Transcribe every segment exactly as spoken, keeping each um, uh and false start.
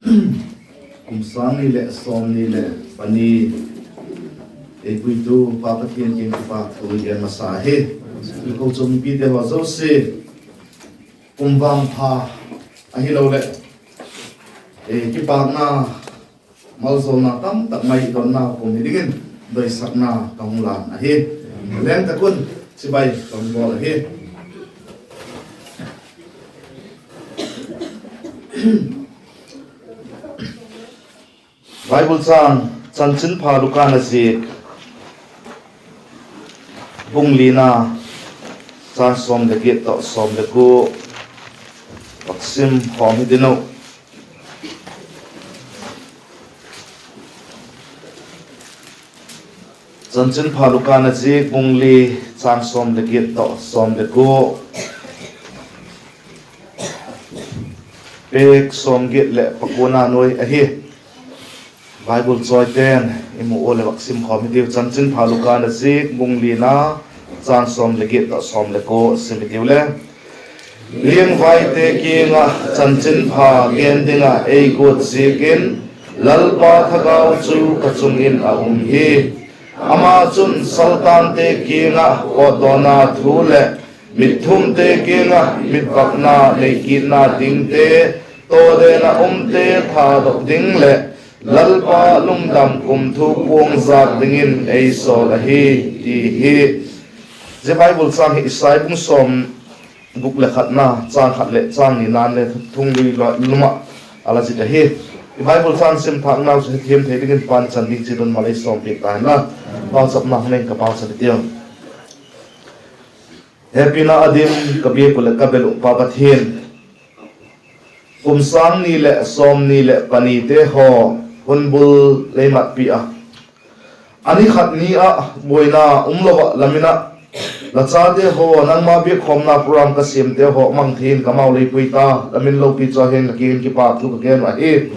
Kum sâng ni leh sawmni leh pani ei puitu Pa Pathian kiang in kipak thu i gen masa hi. I kochuam mipite haw zosia, kum vangpha ahiloleh, ei kipakna, malzawlna tamtak mai i donna kum hi dingin doisakna ka hung lan ahi. Leng tak un chibai ka hung bawl ahi. Bible châng, Chanchinpha Luka in a ziak, bung lina, châng sawm leh giat tawh sawm leh kua, vak sim khawm hitiu. Chanchinpha Luka in a ziak bung li, châng sawm leh giat tawh sawm leh kua, page sawm giat leh pakuana nuai ahi. Bible chawite'n i mu ua leh vak sim khawm hitiu. Chanchinpha Luka in a ziak bung lina, châng sawm leh giat tawh sawm leh kua sim hitiu le. Liangvaite kiang ah chanchinpha gen ding ah ei guat ziakin, Lalpa thagau chu ka chung in a um hi. Ama chun saltangte kiang ah pawtdawna thu leh mitthumte kiang ah mitvakna nei kitna dingte, tawden ah umte thadok ding leh Lalpa lungdam kum thu puangzak dingin ei sawl ahi, ti hi. Zia Bible châng hi Isai bung sawm guk leh khatna, châng khat leh châng nina'n le thungnui lum ah a la zit ahi. I Bible châng sim thâknau chu hethiam thei dingin Pa'n chan ding chiat un mal ei sawmpiak ta hen la. Pauchapna hung nei ing ka, pauchap hitiu. Hepina a dim ka biak uh leh ka bel uh Pa Pathian, kum sâng ni leh sawmni leh panite haw hun bul lei matpi a, a ni khat ni ah buaina um lo ah la min ah, la chate haw nangma biakkhawmna program ka siamte haw mang thei in ka mau lei pui ta, la min lopi chu ahi hen, la kiang in kipakthu ka gen uh ahi.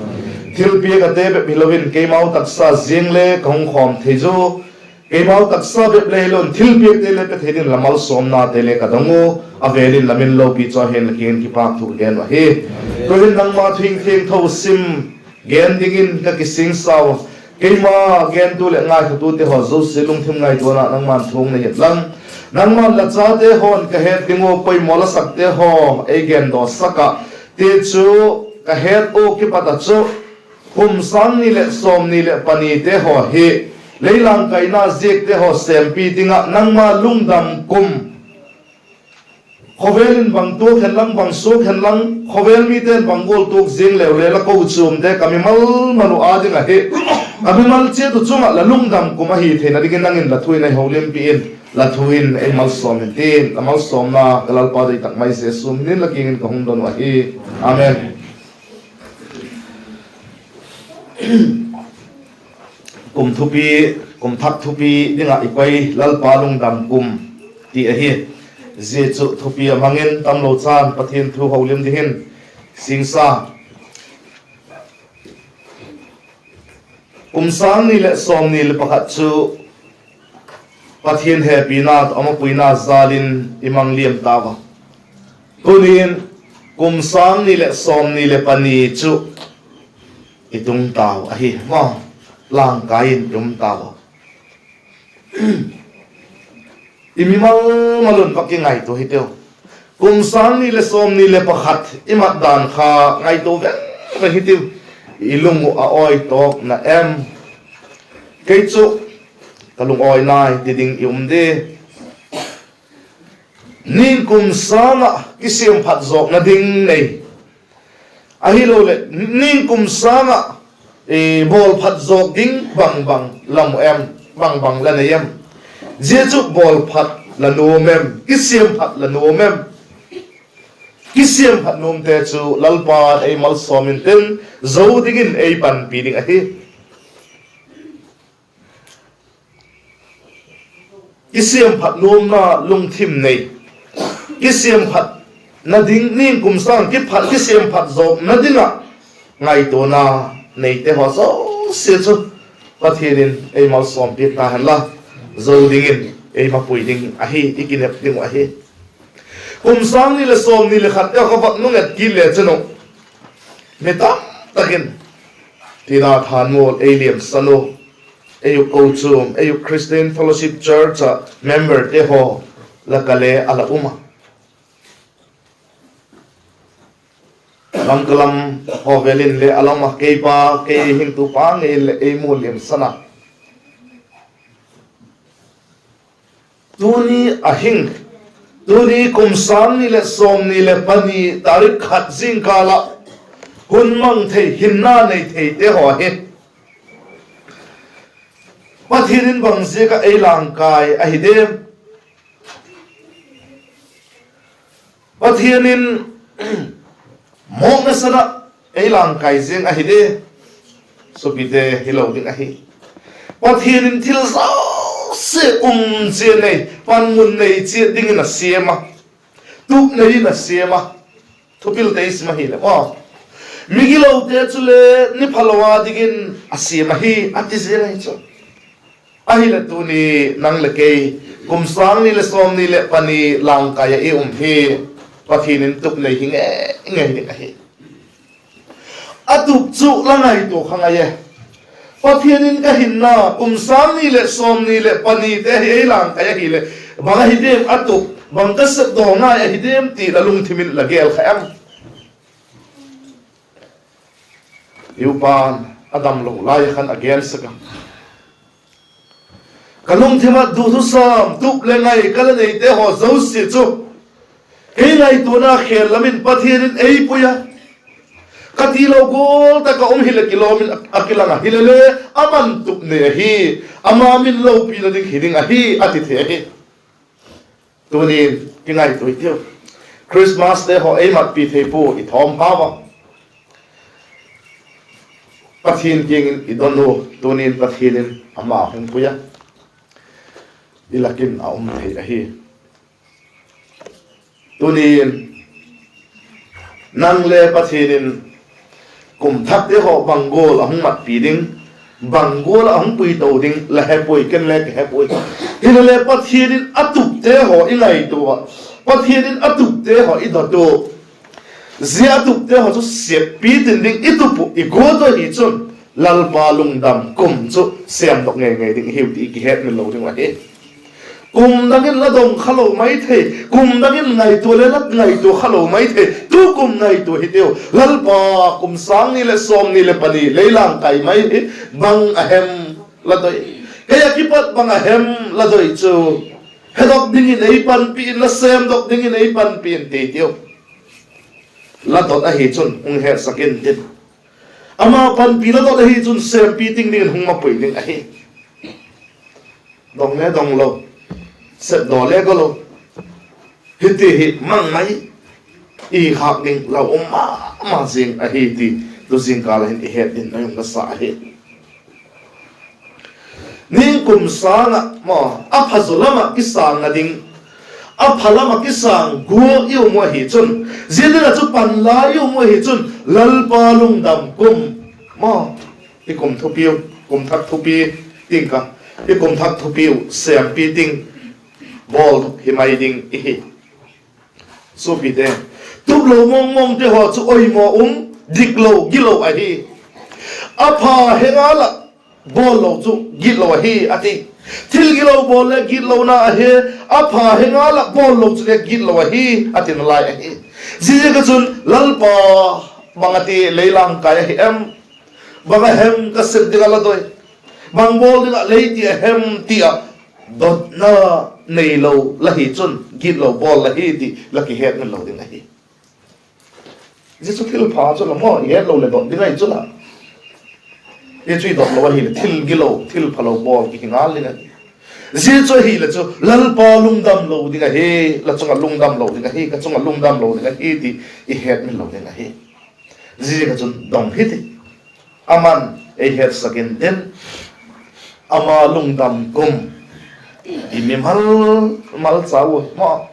Thilpiak ate bep hilo in keimau taksa ziang le ka hung khawm thei zu, keimau taksa bep le hilo in thilpiakte le pe thei dingin la malsawmnate le ka dong u, a vêl in la min lopi chu ahi hen, la kiang in kipakthu ka gen uh ahi. Tu'hin nangma thu thiangtho sim gen dingin ka kisingsa ua, keima gentu leh ngaithatute haw zosia lungthim ngaituana nangma'n thu hung nei hen lang, nangma'n la chate haw'n ka het ding ua poimaw la sakte haw ei gendawsak ah, ti chu ka het ua kipat ah chu kum sâng ni leh sawmni leh panite haw hi lei langkaina ziakte haw sêmpi ding ah nangma lungdam kum, khawvel in bang tuak hen lang, bang suak hen lang, khawvel mite'n bang gual tuak ziang leu le la kochuamte ka mimal mal uh â ding ahi, ka mimal chiat uh chung ah la lungdam kum ahi theina dingin nang in la thu in ei holimpi in, la thu in ei malsawm intin, la malsawmna ka Lalpa doi tak mai Jesu min in la kiang in ka hung don uh ahi. Amen. Kum thupi, kum thak thupi ding ah i koi, Lalpa lungdam kum ti ahi. Zia chu thupi a mang in tamlo chan Pathian thu holim dingin singsa. Kum sâng ni leh sawmni leh pakhat chu Pathian hepina tawh a mapuina jâl in i mang liam tau a. Tuni'n kum sâng ni leh sawmni leh pani chu i tung tau ahi maw, langkai in i um tau a. I mimal mal un va kingaitua hitiu. Kum sâng ni leh sawmni leh pakhat i mat dan kha ngaitua veng veng hitiu. I lung uh a awi tawk na em? Kei chu ka lungawi nai ti ding i um di. Ningkum sâng ah kisiamphat zawkna ding nei, ahiloleh ningkum sâng ah bawlphat zawk ding bangbang la mu em, bangbang la nei em? Zia chu bawlphat la nuam em, kisiamphat la nuam em? Kisiamphat nuamte chu Lalpa'n ei malsawm intin, zo dingin ei panpi ding ahi. Kisiamphat nuamna lungthim nei, kisiamphatna ding, ningkum sâng kiphat, kisiamphat zawkna ding ah ngaituana neite haw zosia chu Pathian in ei malsawmpiak ta hen la, zo dingin ei mapui ding ahi, i kinep ding uh ahi. Kum sâng ni leh sawmni leh khat te kha vak nung et kit le chun uh, mi tam tak in, tina thanmual ei liamsan u, ei uh kochuam, ei uh Christian Fellowship Church ah memberte haw lak ah le a la um a. Lamka lam haw vel in le a la um a, keipa, kei hingtupa ngei in leh ei mu liamsan a. Tuni a hing, tuni kum sâng ni leh sawmni leh pani tarik khat zingkâl ah hun mang thei, hinna nei theite haw hi Pathian in bang ziak ah ei langkai ahi diam? Pathian in mawk nasan ah ei langkai ziang ahi di? Supite, hilo ding ahi. Pathian in thil zosia um chiat nei, panmun nei chiat dingin a siam a, tup nei in a siam a. Thupilte i sim ahileh maw, migilote chule ni phalo a dingin a siam ahi, a ti ziang ahi chu. Ahileh tuni nang leh kei kum sâng ni leh sawmni leh pani langkai ah i um hi Pathian in tup nei hi ngei ngei ding ahi. A tup chu la ngaitua kha ngai e. Pathian in ka hinna kum sâng ni leh sawmni leh panite hi ei langkai ahileh, bang ahi diam a tup, bang ka sepdaw ngai ahi diam ti la lungthim in la gel kha em? I upa'n a damlo lai a khan a gen sek a, ka lungthim ah duthusam, tup leh ngai ka la neite haw zosia chu kei ngaituana khêl lam in Pathian in ei pui a, ka tilo gual tak ah um hileh kilawm in a kilang a, hilele aman tup nei ahi, ama min lopina ding hi ding ahi, a ti thei ahi. Tunin kingaitua hitiu. Christmaste haw ei matpi thei pua, i thawm phau a. Pathian kiang in i don u, tunin Pathian in ama hung pui a, i lak in a um thei ahi. Tunin nang le Pathian in kum thakte haw bang gual a hung matpi ding, bang gual a hung puito ding la he puai, ken le ka he puai. Hilele Pathian in a tupte haw i ngaitua a, Pathian in a tupte haw i dot u, zia a tupte haw chu siampi tin ding i tup uh, i guat uh ahi chun, Lalpa lungdam kum chu sêmdok ngei ngei ding i hiu ti i kihetmil lo ding uh ahi. Kum dang in la dong kha lo mai thei, kum dang in ngaitua le la ngaitua kha lo mai thei, tukum ngaitua hitiu. Lalpa, kum sâng ni leh sawmni leh pani lei langkai mai hi bang a hem la doi? Kei ah kipat bang a hem la doi chu hedok dingin ei panpi in, la sêmdok dingin ei panpi in, ti tiu. La dot ahi chun hung hetsak intin, ama panpi la dot ahi chun sêmpi ting dingin hung mapui ding ahi. Dong le dong lo, sepdaw le ka lo, hiti hi mang mai i khâk ding lau um ma ma zing ahi ti tu zingkâl a hin i het ding a um ka sa ahi. Ningkum sâng ah maw, a phazaw lam ah kisângna ding, a pha lam ah kisâng gual i um uh ahi chun, zia ding ah chu panla i um uh ahi chun, Lalpa lungdam kum, maw, i kum thupiu, kum thak thupi ting ka, i kum thak thupiu sêmpi ting bawl hi mai ding i hi. Suapite, tuplo mawngmawngte haw chu oimaw um, diklo, gitlo ahi. A pha he ngal ah bawl lo chu gitlo ahi a ti. Thil gitlo bawl le gitlona ahi, a pha he ngal ah bawl lo chu le gitlo ahi, a ti nalai ahi. Ziaziak ah chun Lalpa, bang a ti, lei langkai ahi em? Bang a hem ka sep ding ah la doi? Bang bawl ding ah lei ti a hem ti ah dotna neilo la hi chun gitlo bawl la hi ti la kihetmil lo ding ahi. Zia chu thil pha chu la maw, i het lo leh dot ding ahi chu la. Zia chu i dot lo ahileh thil gilo, thil phalo bawl kihi ngal ding ahi. Zia chu ahileh chu Lalpa lungdam lo ding ahi, la chung ah lungdam lo ding ahi, ka chung ah lungdam lo ding ahi ti i hetmil lo ding ahi. Ziaziak ah chun dong hiti. Aman ei hetsak intin, ama lungdam kum i mimal mal chau maw,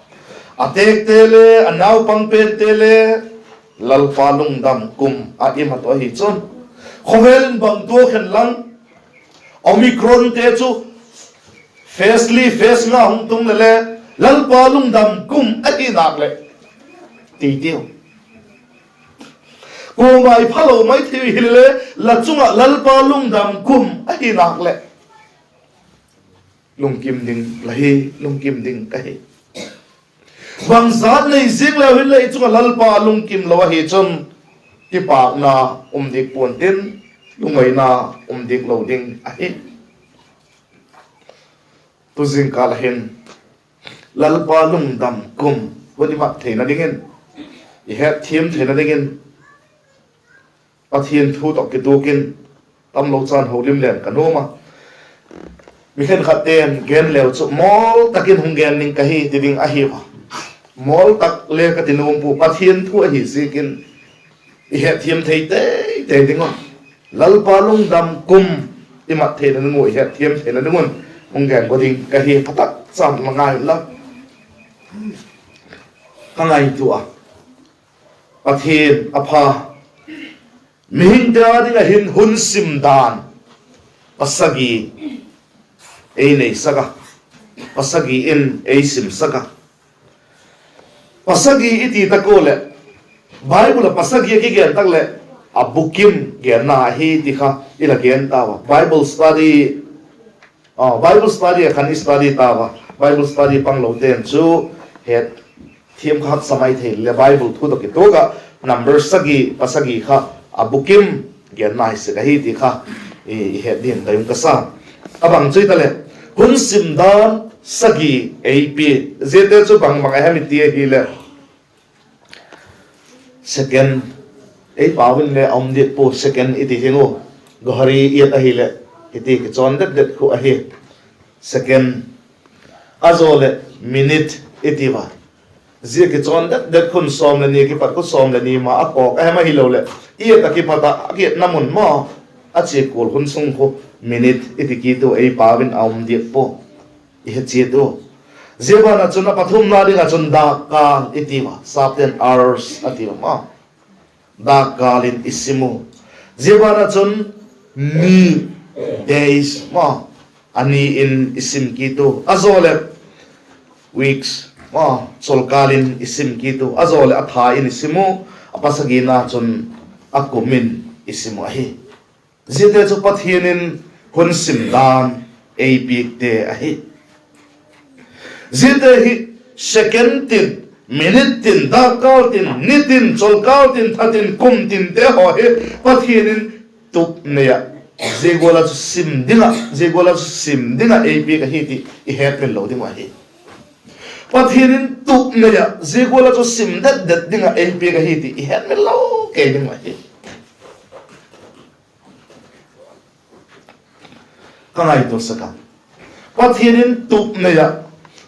a têkte le, a naupang pente le, Lalpa lungdam kum a i mat uh ahi chun, khawvel in bang tuak hen lang, Omicronte chu phase li, phase nga hung tung leh le, Lalpa lungdam kum ahi nâk leh, ti tiu. Kuama i phalo mai thei hi le, la chung ah Lalpa lungdam kum ahi nâk leh, lungkim ding la hi, lungkim ding ka hi. Bangzat nei ziang leu hinle i chung ah Lalpa lungkim lo ahi chun, kipâkna um dik pua'n tin, lungngaina um dik lo ding ahi. Tu zingkal ah hin, Lalpa lungdam kum hun i mat theina dingin, i hetthiam theina dingin, Pathian thu tawh kituak in, tamlo chan holim leng ka nuam a. Mi khenkhatte'n gen leu chu mawl tak in hung gen ding ka hi ti ding ahi a. Mawl tak le ka ti nuam pua, Pathian thu ahi ziakin, i hetthiam thei teitei ding un, Lalpa lungdam kum i mat theina ding uh, i hetthiam theina ding un, hung gen go ding ka hi. Pha tak chan la ngai inla, ka ngaitua a, Pathian a pha. Mihingte â ding ah hin hun sim dan pasagi ei neisak a, pasagi in ei simsak a. Pasagi i ti tak ua leh, Bible ah pasagi a kigen tak leh, a bukim genna ahi ti kha i la gen tau a. Bible study, Bible study ah khan i study tau a. Bible study panglote'n chu hetthiam kha haksa mai thei le, Bible thu tawh kituak ah number sagi, pasagi kha a bukim genna hi sek ahi ti kha i het ding dai um ka sa. A bang chu hitaleh, hun sim dan sagi ei pia. Ziate chu bang bang a hem i ti ahileh, second, ei pau in le a um diak pua, second i ti zing u. Ghari i et ahileh, hiti kichawn det det khu ahi. Second, a zaw leh minute i ti ua. Zia kichawn det det khun sawm le ni kipat khu sawm le ni ma a kawk a hem ahiloleh, i et a kipat ah a kietna mun maw, a chia kual hun sung khu minute i ti kit u, ei pau in a um diak pua. I he chiat u. Zia ban ah chun a pathumna ding ah chun dakkal i ti ua, sapte'n hours a ti ua maw. Dakkal in i sim u. Zia ban ah chun ni, days maw, a ni in i sim kit u. A zaw leh weeks maw, cholkâl in i sim kit u. A zaw leh a tha in i sim u. A pasagina chun a kum in i sim u ahi. Ziate chu Pathian in hun sim dan ei piakte ahi. Ziate hi second tin, minute tin, dakkal tin, ni tin, cholkâl tin, tha tin, kum tinte haw hi Pathian in tup nei ah, zia gual ah chu sim ding ah, zia gual ah chu sim ding ah ei piak ahi ti i hetmil lo ding uh ahi. Pathian in tup nei ah zia gual ah chu sim det det ding ah ei piak ahi ti i hetmil lo kei ding uh ahi. Ka ngaitua sek a, Pathian in tup nei ah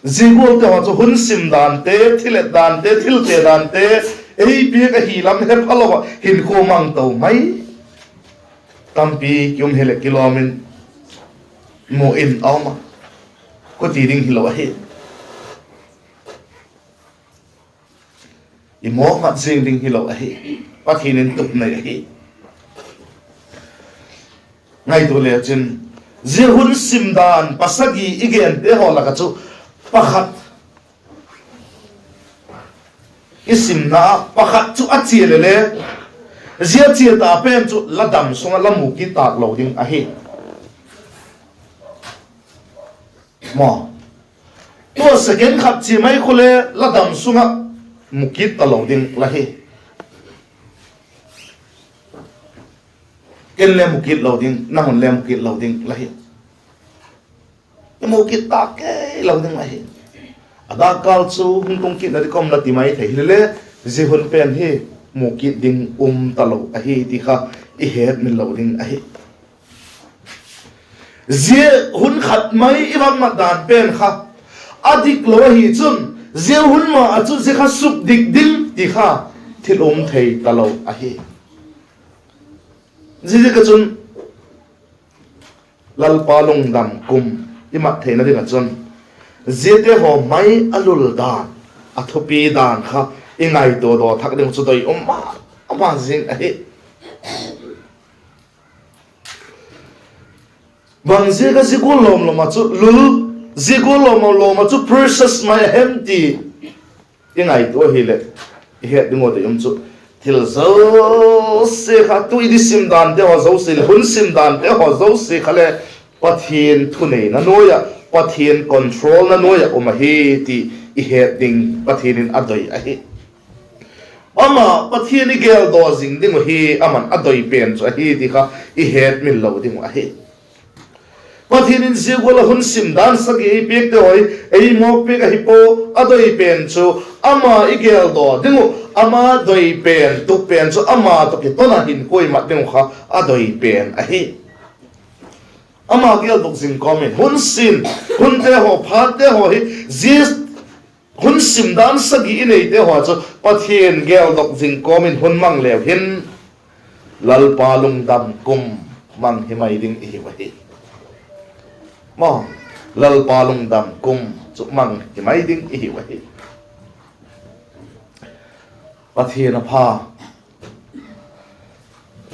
zia gualte haw chu hun sim dante, thil et dante, thil te dante ei piak ahi lam he phalo ah hinkhua mang to mai. Tampi ki um hileh kilawm in mu in a um a, khuti ding hilo ahi. I mawk mat zing ding hilo ahi. Pathian in tup nei ahi. Ngaitua le chin, zia hun sim dan pasagi i gente haw lak ah chu pakhat i simna ah pakhat chu a chia leh le, zia chia ta pen chu la dam sung ah la mu kit tâk lo ding ahi. Maw, tua second khat chia mai khu le la dam sung ah mu kit talo ding la hi. Ken le mu kit lo ding, nang un le mu kit lo ding la hi. I mu kit tâk kei lo ding la hi. A dakkal chu hung tung kitna di ka um la ti mai thei hile le, zia hun pen hi mu kit ding um talo ahi ti kha i hetmil lo ding ahi. Zia hun khat mai i va mat dan pen kha a dik lo ahi chun, zia hun ma ah chu zia kha suk dik ding ti kha thil um thei talo ahi. Ziaziak ah chun Lalpa lungdam kum i mat theina ding ah chun, ziate haw mai a lul dan, a thupi dan kha i ngaitua daw thak ding chu doi um ma ma zing ahi. Bang ziak ah zia gual lawm lawm ah chu lul, zia gual lawm lawm ah chu precious mai a hem ti i ngaitua hileh, i het ding uh doi um chu, Thil zosia kha, tu i sim dante haw zosia leh hun sim dante haw zosia kha le Pathian thuneina nuai ah, Pathian controlna nuai ah um ahi ti i het ding Pathian in a doi ahi. Ama Pathian i geldaw zing ding uh hi, aman a doi pen chu ahi ti kha i hetmil lo ding uh ahi. Pathian in zia gual ah hun sim dan sagi ei piakte haw hi ei mawk piak ahi pua, a doi pen chu ama i geldaw ding uh, ama doi pen, tup pen chu ama tawh kiton ah hinkhua i mat ding uh kha a doi pen ahi. Ama geldok zing kawm in hun sim, hunte haw, phatte haw hi, zia hun sim dan sagi i neite haw chu Pathian geldok zing kawm in hun mang leu hin, Lalpa lungdam kum mang hi mai ding i hiu ahi. Maw, Lalpa lungdam kum chu mang hi mai ding i hiu ahi. Pathian a pha.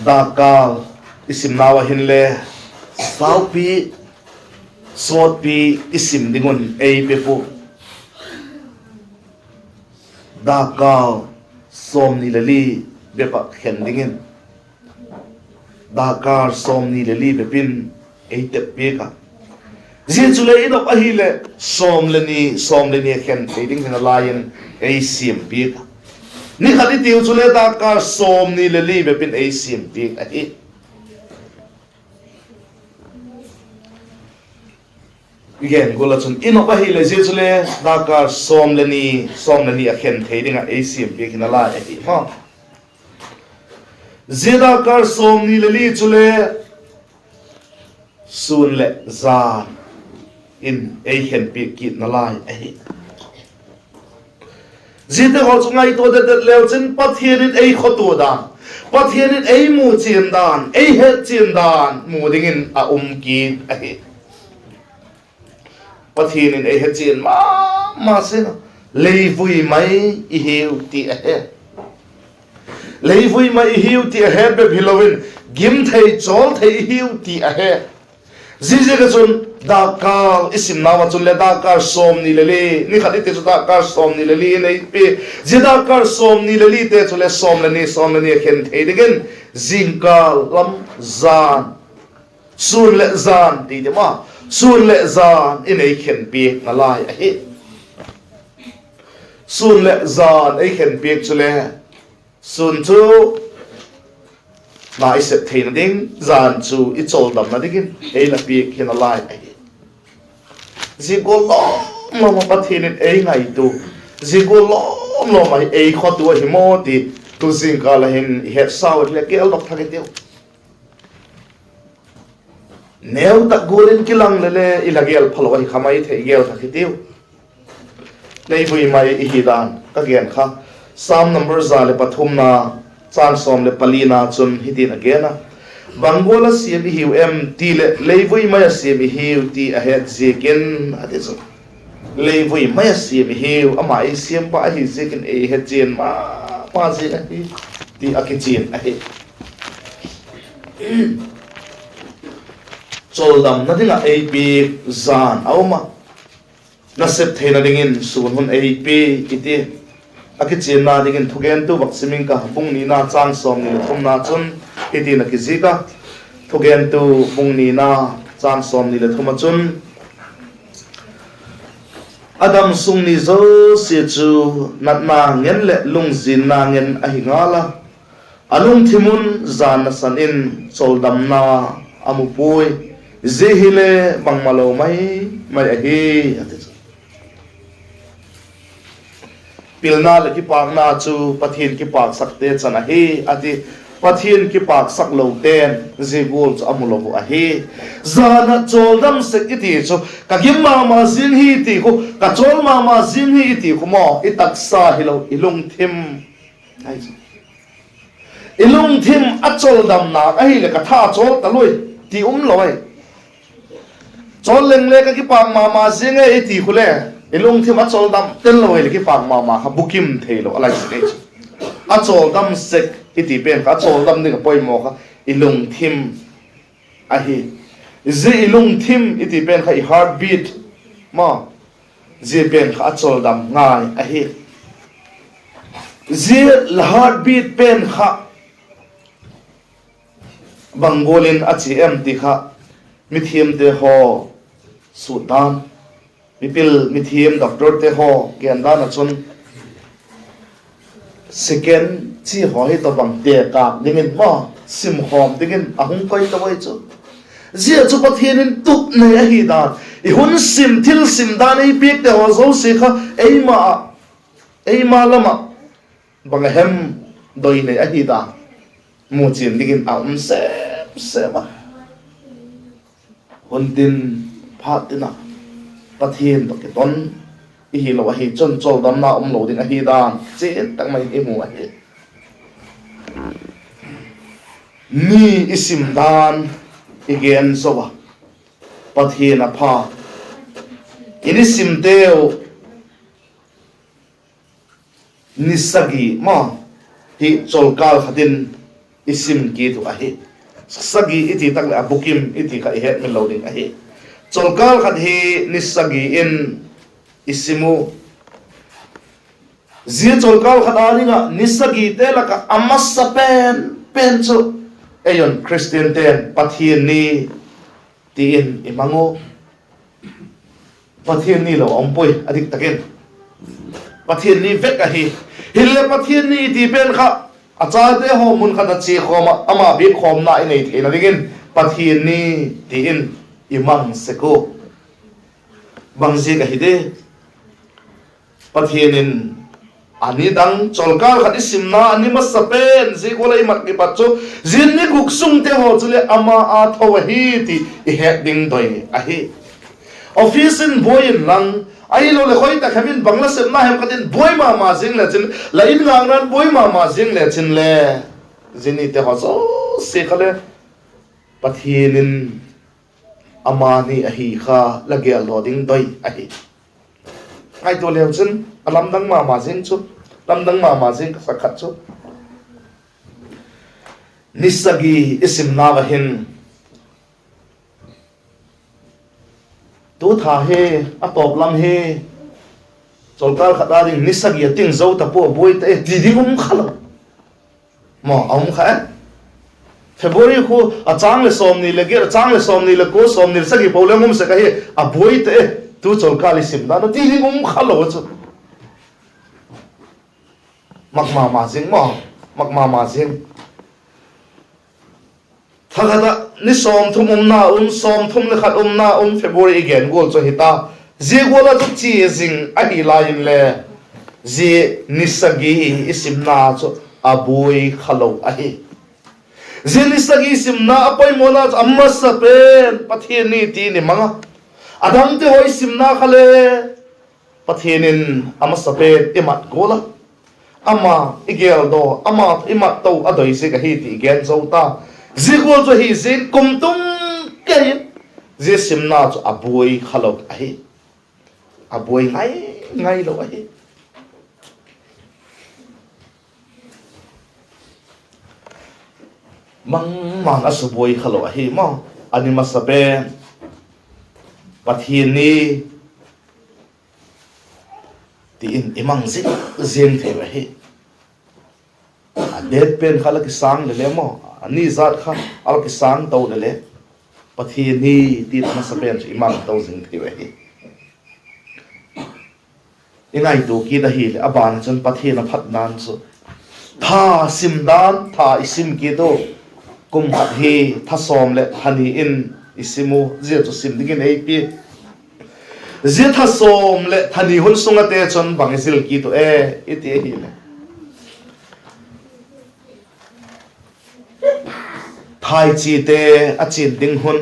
Dakkal i simnau ah hinle saupi, sawtpi i sim ding un ei pe pua. Dakkal sawmni le li bep ah khen dingin, dakkal sawmni le li bep in ei tep piak a. Zia chule i nop ahileh sawm le ni, sawm le ni a khen thei ding hi nalai in ei siam piak a. Ni khat i tiu chule dakkal sawmni le li bep in ei siam piak ahi. I gen gual ah chun i nop ahileh zia chule dakkal sawm le ni, sawm le ni a khen thei ding ah ei siam piak hi nalai ahi maw. Zia dakkal sawmni le li chule sûn leh jan in ei khen piak kit nalai ahi. Ziate haw chu ngaitua det det leu chin Pathian in ei khotua dan, Pathian in ei mu chian dan, ei het chian dan mu dingin a um kit ahi. Pathian in ei het chian ma ma sina, leivui mai i hiu ti a he. Leivui mai i hiu ti a het bep hilo in, gim thei, chawl thei i hiu ti a he. Ziaziak ah chun dakkal i simnau ah chun le dakkal sawmni le li, ni khat i ti chu dakkal sawmni le li in ei pia. Zia dakkal sawmni le lite chule sawm le ni, sawm le ni a khen thei dingin, zingkal lam, jan, sûn leh jan ti ding a, sûn leh jan in ei khen piak nalai ahi. Sûn leh jan ei khen piak chule, sûn chu na i sep theina ding, jan chu i chawldamna dingin ei la piak hi nalai ahi. Zia gual lawm lawm ah Pathian in ei ngaitua, zia gual lawm lawm ah ei khotua ahi maw ti, tu zingkal ah hin i hetsau leh geldok thak i tiu. Neu tak gual in kilang leh le i la gel phalo ahi kha mai thei, gel thak i tiu. Leivui mai i hi dan ka gen kha, Sam number za leh pathumna, châng sawm leh palina chun hitin a gen a: Bang gual a siam i hiu em ti leh leivui mai a siam i hiu ti a het ziakin, a ti chu. Leivui mai a siam i hiu, ama ei siampa ahi ziakin ei het chian ma ma ziang ahi ti a kichian ahi. Chawldamna ding ah ei piak jan a um a, nasep theina dingin sûn hun ei pia i ti. A kichianna dingin Thugentu vak sim ing ka, bung nina châng sawmni leh thumna chun hitin a kizik a. Thugentu bung nina châng sawmni leh thum ah chun, A damsung ni zosia chu natna ngen leh lungzinna ngen ahi ngal a, a lungthim un jan nasan in chawldamna a mu puai. Zia hile bangmalo mai mai ahi, a ti chu. Pilna leh kipâkna chu Pathian kipâksakte chan ahi, a ti. Pathian kipâksak lote'n zia gual chu a mu lo uh ahi. Jan ah chawldam sek i ti chu, ka gim ma ma ziang hi ti khu, ka chawl ma ma ziang hi i ti khu maw, i taksa hilo, i lungthim. I lungthim a chawldam nâk ahileh ka tha chawl ta lui ti um lo ai. Chawl leng le ka kipâk ma ma ziang e i ti khu le, i lungthim a chawldam ten lo ahileh kipâk ma ma kha bukim theilo a lai sek ei chu. A chawldam sek i ti pen kha, a chawldam ding a poimaw kha i lungthim ahi. Zia i lungthim i ti pen kha i heartbeat maw, zia pen kha a chawldam ngai ahi. Zia la heartbeat pen kha bang gual in a chia em ti kha mithiamte haw sut dan, mipil mithiam doctorte haw gen dan ah chun second chi haw hi tawhbang tekâk dingin maw, simkhawm dingin a hung koi ta ui chu. Zia chu Pathian in tup nei ahi dan, i hun sim thil sim dan ei piakte haw zosia kha eima ah, eima lam ah bang a hem doi nei ahi dan muchian dingin a um sem sem a. Hun tin, phat tin ah Pathian tawh kiton i hilo ahi chun chawldamna um lo ding ahi dan chian tak mai in i mu ahi. Ni i sim dan i gen zo a, Pathian a pha. I ni simteu ni sagi ma hi chawlkâl khat in i sim kit uh ahi. Sagi i ti tak leh a bukim i ti kha i hetmil lo ding ahi. Chawlkâl khat hi ni sagi in i sim u. Zia chawlkâl khat â ding ah ni sagite lak ah a masa pen pen chu ei un Khristiante'n Pathian ni ti in i mang u. Pathian ni lo a um puai a dik tak in. Pathian ni vek ahi. Hileh Pathian ni i ti pen kha a chate haw mun khat a chia khawm ah ama biakkhawmna i nei theina dingin Pathian ni ti in i mang sek u. Bang ziak ahi di? Pathian in a ni dang chawlkâl khat i simna a ni masa pen zia gual ah i mat kipat chu, zia ni guk sungte haw chuleh ama â tho ahi ti i het ding doi ahi. Office in buai inlang, ahiloleh khoi tak hem in bang la sepna hem khat in buai ma ma ziang le chin, la in ngâkna'n buai ma ma ziang le chin le, zia nite haw zosia kha le Pathian in ama ni ahi kha la geldaw ding doi ahi. Ngaitua leu chun a lamdang ma ma zing chu, lamdang ma ma zing ka sak khat chu, ni sagi i simna va hin, tu tha hi, a tawp lam hi chawlkâl khat â ding ni sagi a ting zo ta pua, buai ta e ti ding um kha lo. Maw, a um kha e. February khu a châng leh sawmni leh giat, a châng leh sawmni leh kua, sawmni leh sagi po le um sek ahi, a buai ta e. Tu chawlkâl i sim dan a ti ding um kha lo chu. Mak ma ma zing maw, mak ma ma zing. Tha khat ah ni sawmthum umna um, sawmthum leh khat umna um, February i gen gual chu ahi ta. Zia gual ah chu chia zing ahi lai inle, zia ni sagi i simna chu a buai kha lo ahi. Zia ni sagi simna a poimawna chu a masa pen Pathian ni ti i mang a. A dangte haw i simna kha le Pathian in a masa pen i mat gual a, ama i geldaw, ama i mat to a doi ziak ahi ti i gen zo ta. Zia gual chu ahi ziakin kumtuang kei in zia simna chu a buai kha lo ahi. A buai ngai ngai lo ahi. Bangma'n a subuai kha lo ahi maw. A ni masa pen Pathian ni ti in i mang zing ziang thei ahi. A date pen kha la kisâng le le maw, a ni zat kha a la kisâng to le le, Pathian ni ti a masa pen chu i mang to zing thei ahi. I ngaitua kit ahileh a ban ah chun Pathian a phatna'n chu, tha sim dan, tha i sim kit u, kum khat hi tha sawm leh tha ni in i sim u, zia chu sim dingin ei pia. Zia tha sawm leh tha ni hun sung ate chun bang i zil kit u e i ti ahileh, thaichite a chin ding hun,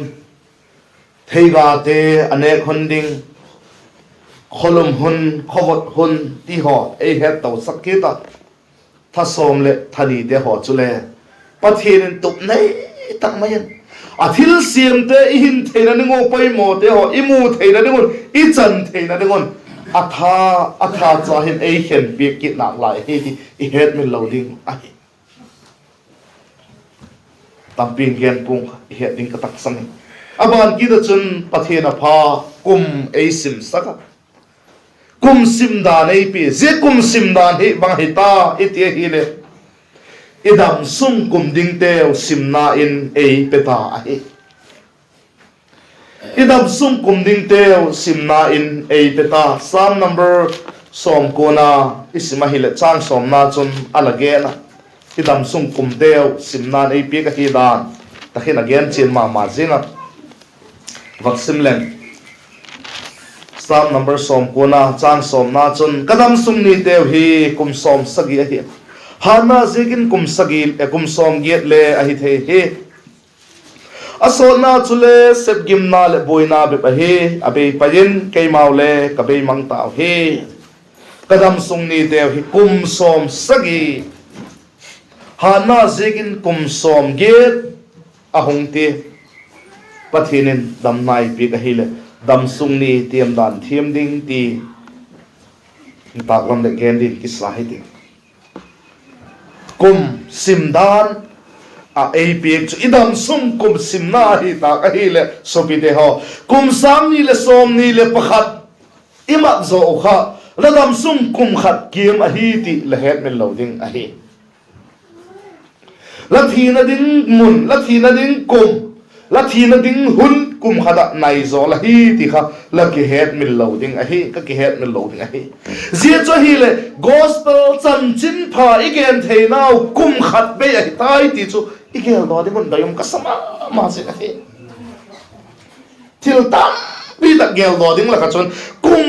theigate a nêk hun ding, khawlum hun, khawvot hun ti haw ei het to sak kit a. Tha sawm leh tha nite haw chule Pathian in tup nei tak mai in a thilsiamte i hin theina ding uh, poimawte haw i mu theina ding un, i chan theina ding un, a tha, a tha cha hin ei khenpiak kit nalai ahi ti i hetmil lo ding ahi. Tampi'n gen pua'ng kha i het ding ka taksang in. A ban kit ah chun Pathian a pha kum ei simsak a. kum sim dan ei pia. Zia kum sim dan hi bang ahi ta i ti ahileh, i dam sung kum dingteu simna in ei pe ta ahi. I dam sung kum dingteu simna in ei pe ta. Sam number sawmkuana i sim ahileh châng sawmna chun a la gen a, i dam sung kumteu simna'n ei piak ahi dan tak in a gen chian ma ma ziang a. Vak sim leng. Sam number sawmkuana châng sawmna chun, Ka dam sung niteu hi kum sawmsagi ahi. Hâtna ziakin kum sagi, e, kum sawmgiat le ahi thei hi. A sawtna chule sepgimna leh buaina bep ahi, a bei pai in, keimau le ka bei mang tau hi. Ka dam sung niteu hi kum sawmsagi, hâtna ziakin kum sawmgiat a hung ti. Pathian in damna ei piak ahileh, dam sung ni tiam dan thiam ding ti tâklam leh gen din kisa hi ti. Kum sim dan ah ei piak chu i dam sung kum simna ahi tâk ahileh, suapite haw, kum sâng ni leh sawmni leh pakhat i mat zaw uh kha, la dam sung kum khat kiam ahi ti la hetmil lo ding ahi. La thina ding mun, la thina ding kum, la thina ding hun kum khat ah nai zaw la hi ti kha la kihetmil lo ding ahi, ka kihetmil lo ding ahi. Zia chu ahileh gospel chanchinpha i gen theinau kum khat bei ahi tai ti chu i geldaw ding un doi um ka sa ma ma zing ahi. Thil tampi tak geldaw ding lak ah chun, kum,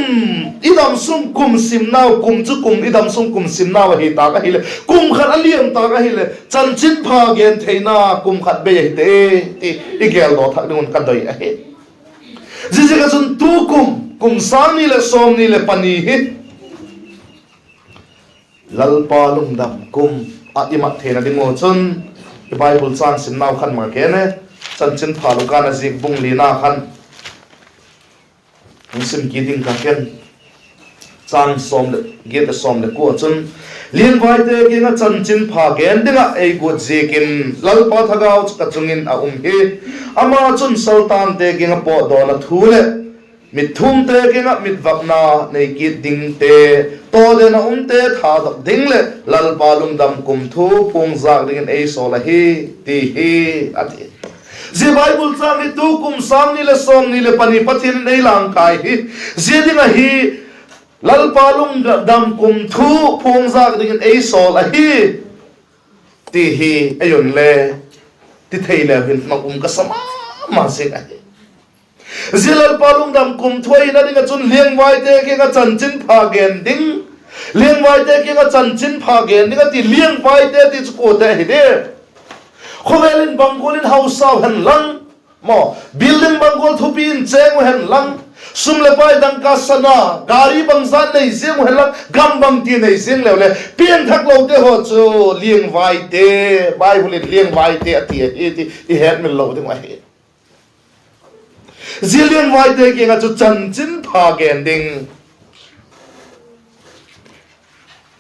i dam sung kum simnau, kum chu kum, i dam sung kum simnau ahi tâk ahileh, kum khat a liam tâk ahileh chanchinpha gen theina kum khat bei ahi te ti i geldaw thak ding un ka doi ahi. Ziaziak ah chun tukum, kum sâng ni leh sawmni leh pani hi Lalpa lungdam kum ah i mat theina ding uh chun, i Bible châng simnau khan mang kene, Chanchinpha Luka na ziak bung lina khan hung sim kit ding ka ken. Châng sawm leh giat leh sawm leh kua chun, Liangvaite kiang ah chanchinpha gen ding ah ei guat ziakin Lalpa thagau chu ka chung in a um hi. Ama chun saltangte kiang ah pawtdawna thu leh mitthumte kiang ah mitvakna nei kit dingte, tawden a umte thadok ding leh Lalpa lungdam kum thu phuangzâk dingin ei sawl ahi, ti hi, a ti. Zia Bible châng hi tukum sâng ni leh sawmni leh pani Pathian in ei langkai hi, zia ding ahi, Lalpa lungdam kum thu phuangzâk dingin ei sawl ahi, ti hi ei unle, ti thei leu hin mang um ka sa ma ma zing ahi. Zia Lalpa lungdam kum thu a hina ding ah chun liangvaite kiang ah chanchinpha gen ding, liangvaite kiang ah chanchinpha gen ding a ti. Liangvaite ti chu kuate ahi di? Khawvel in bang gual in hausau hen lang, maw, building bang gual thupi in chêng u hen lang, sum leh pai, dangka sana, gari bangzat nei ziang u hen lang, gam bangti nei ziang leu le, piangthaklote haw chu liangvaite, Bible in liangvaite a ti ahi ti i hetmil lo ding uh ahi. Zia liangvaite kiang ah chu chanchinpha gen ding,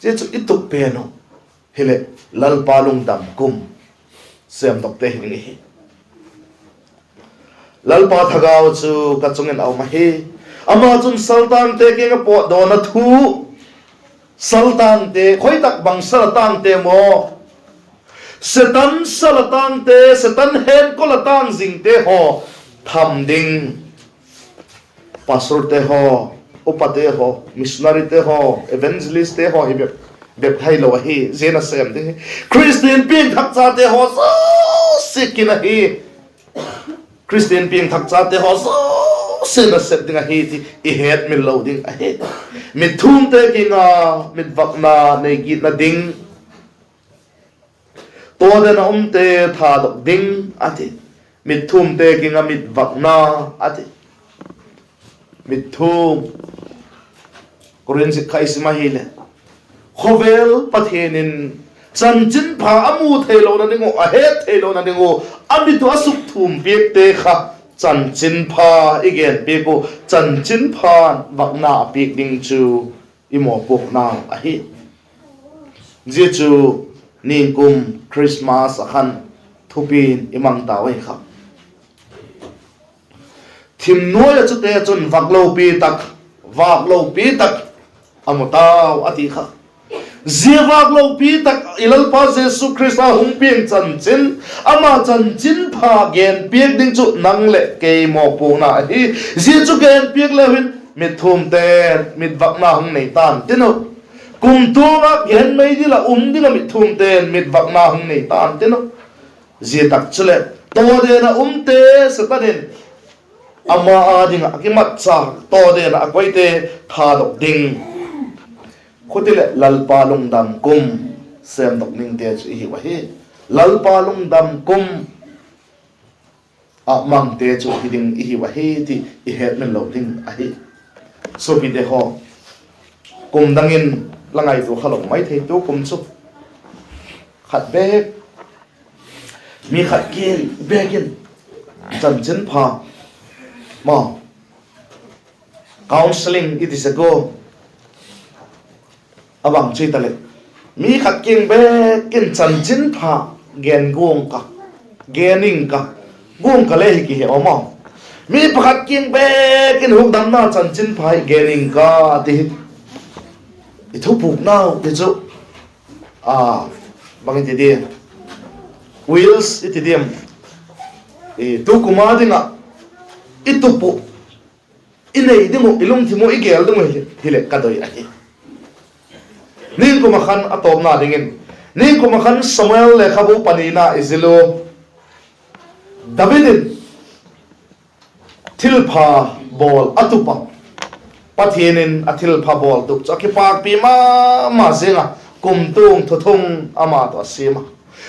zia chu i tup pen uh hileh Lalpa lungdam kum sêmdokte hi ding ihi. Lalpa thagau chu ka chung in a um ahi. Ama chun saltangte kiang ah pawtdawna thu, saltangte, khoi tak bang sal a tângte maw, Setan sal a tângte, Setan henkol a tâng zingte haw tham ding, pastorte haw, upate haw, missionaryte haw, evangelistte haw hi bep, bep hilo ahi, zia nasêm ding hi Khristian piangthak chate haw zosia kin ahi. Khristian piangthak chate haw zosia nasep ding ahi ti i hetmil lo ding ahi. Mitthumte kiang ah mitvakna nei kitna ding, tawden a umte thadok ding, a ti. Mitthumte kiang ah mitvakna, a ti. Mitthum, Korinth zik kha i sim ahileh, khawvel Pathian in chanchinpha a mu theilona ding uh, a het theilona ding uh a mit uh a sukthum piakte kha chanchinpha i gen piak uh, chanchinpha vakna a piak ding chu i mawpuaknau ahi. Zia chu ningkum Christmas ah khan thupi'n i mang tau ahi kha. Thim nuai ah chute chun vâk lopi tak, vâk lopi tak a mu tau a ti kha. Zia vâk lopi tak i Lalpa Jesu Khrista hung piang chanchin, ama chanchinpha gen piak ding chu nang leh kei mawpuakna ahi. Zia chu gen piak leu hin mitthumte'n mitvâkna hung nei ta'n tin uh. Kumtuang ah gen mei dil ah um ding ah mitthumte'n mitvâkna hung nei ta'n tin uh. Zia tak chuleh tawden ah umte Setan in ama â ding ah a kimatchâk, tawden ah a koite thadok ding. Khuti leh Lalpa lungdam kum sêmdok dingte chu i hiu ahi. Lalpa lungdam kum a mangte chu hi ding i hiu ahi ti i hetmil lo ding ahi. Suapite haw, kum dang in la ngaitua kha lo mai thei, tu kum chu khat bêk, mi khat kiang bêk in chanchinpha, ma, counselling i ti sek ua, a bang chu hitaleh, mi khat kiang bêk in chanchinpha gen guang ka, gen ing ka, guang ka le hi kihe a maw. Mi pakhat kiang bêk in hukdamna chanchinpha hi gen ing ka ti hi i thupuknau ti chu, a, bang i ti diam, wills i ti diam, tu kum a ding ah i tup uh, i nei ding uh, i lungthim uh, i gel ding uh hileh ka doi ahi. Ningkum ah khan a tawpna dingin, ningkum ah khan Samuel lekhabu panina i zil u, David in thilpha bawl a tup a, Pathian in a thilpha bawl tup chu a kipâkpi ma ma ziang a, kumtuang thuthung ama tawh a siam a.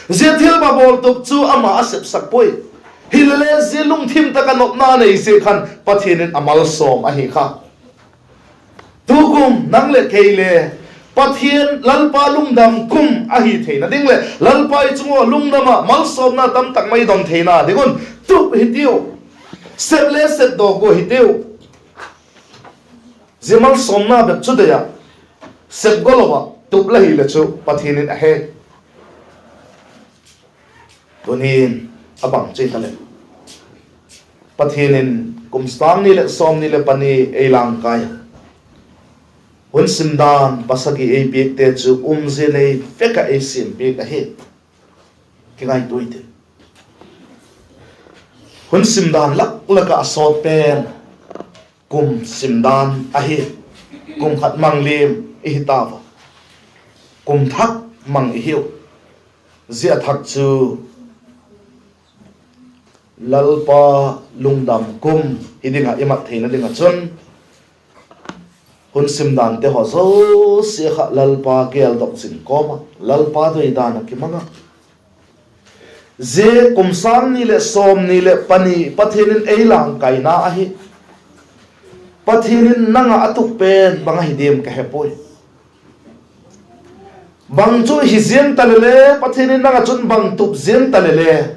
Zia thilpha bawl tup chu ama a sepsak puai. Hilele zia lungthim tak ah nopna nei ziak khan Pathian in a malsawm ahi kha. Tukum nang leh kei le Pathian Lalpa lungdam kum ahi theina ding leh Lalpa i chung ua lungdam ah malsawmna tamtak mai don theina ding un tup hitiu, sep le sepdawk ua hitiu. Zia malsawmna bep chu dei ah, sep galo ah tup la hile chu Pathian in a he. Tunin a bang chu hitaleh, Pathian in kum sâng ni leh sawmni leh pani ei langkai a, hun simdan pasagi ei piakte chu umzia nei vek ah ei siam piak ahi. Kingaitua i tin, hun simdan lak lak ah a sawt pen kum simdan ahi. Kum khat mang liam i hi tau a, kum thak mang i hiu. Zia thak chu Lalpa lungdam kum hi ding ah i mat theina ding ah chun, hun simdante haw zosia kha Lalpa geldok zing kawm ah, Lalpa doi dan ah kimang a, zia kum sâng ni leh sawmni leh pani Pathian in ei langkaina ahi. Pathian in nang ah a tup pen bang ahi diam ka he puai. Bang chu hi ziang ta lele, Pathian in nang ah chun bang tup ziang ta lele,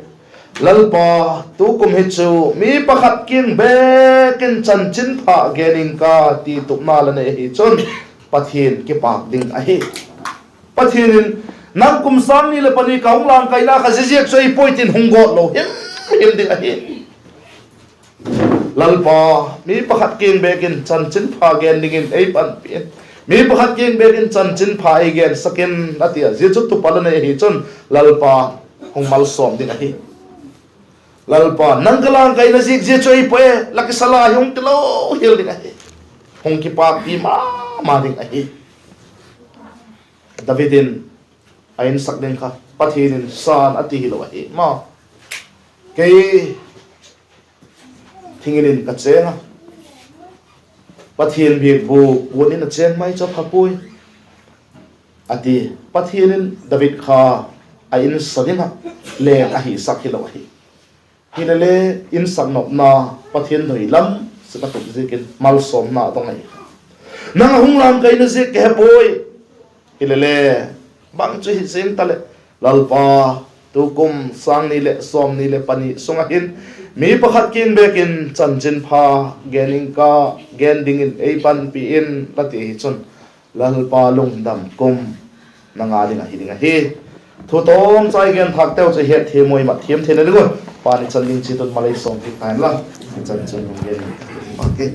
Lalpa, tukum hi chu mi pakhat kiang bêk in chanchinpha gen ing ka ti tupna la nei ahi chun, Pathian kipâk ding ahi. Pathian in, nang kum sâng ni leh pani ka hung langkaina kha zia ziak chu ahi puai tin hung gawt lo him him ding ahi. Lalpa, mi pakhat kiang bêk in chanchinpha gen dingin ei panpi in, mi pakhat kiang bêk in chanchinpha ei gensak in, a ti a. Zia chu tup a la nei ahi chun Lalpa hung malsawm ding ahi. Lalpa, nang ka langkaina ziak zia chu ahi puai, la kisa la hi hung ti lo hial ding ahi. Hung kipâkpi ma ma ding ahi. David in a insak ding kha Pathian in sa'n a ti hilo ahi maw. Kei thing in in ka chêng a, Pathian biakbûk kuan in a chêng mai chu a pha puai, a ti. Pathian in David kha a insak ding ah leng a hisak hilo ahi. Hilele, insak nopna, Pathian doi lam sek a tup ziakin malsawmna a dong ahi. Nang a hung langkaina ziak ka he puai. Hilele, bang chu hi zing ta leh, Lalpa, tukum sâng ni leh sawmni leh pani sung ah hin mi pakhat kiang bêk in chanchinpha gen ing ka, gen dingin ei panpi in, la ti hi chun, Lalpa lungdam kum nang â ding ahi ding ahi. Thu tawmchai gen thâkteu chu hetthiam ua i mat thiam theina ding un, Pa'n i chan ding chiat un malei sawm piak ta hen la, i chan chun hung gen in, pâk e.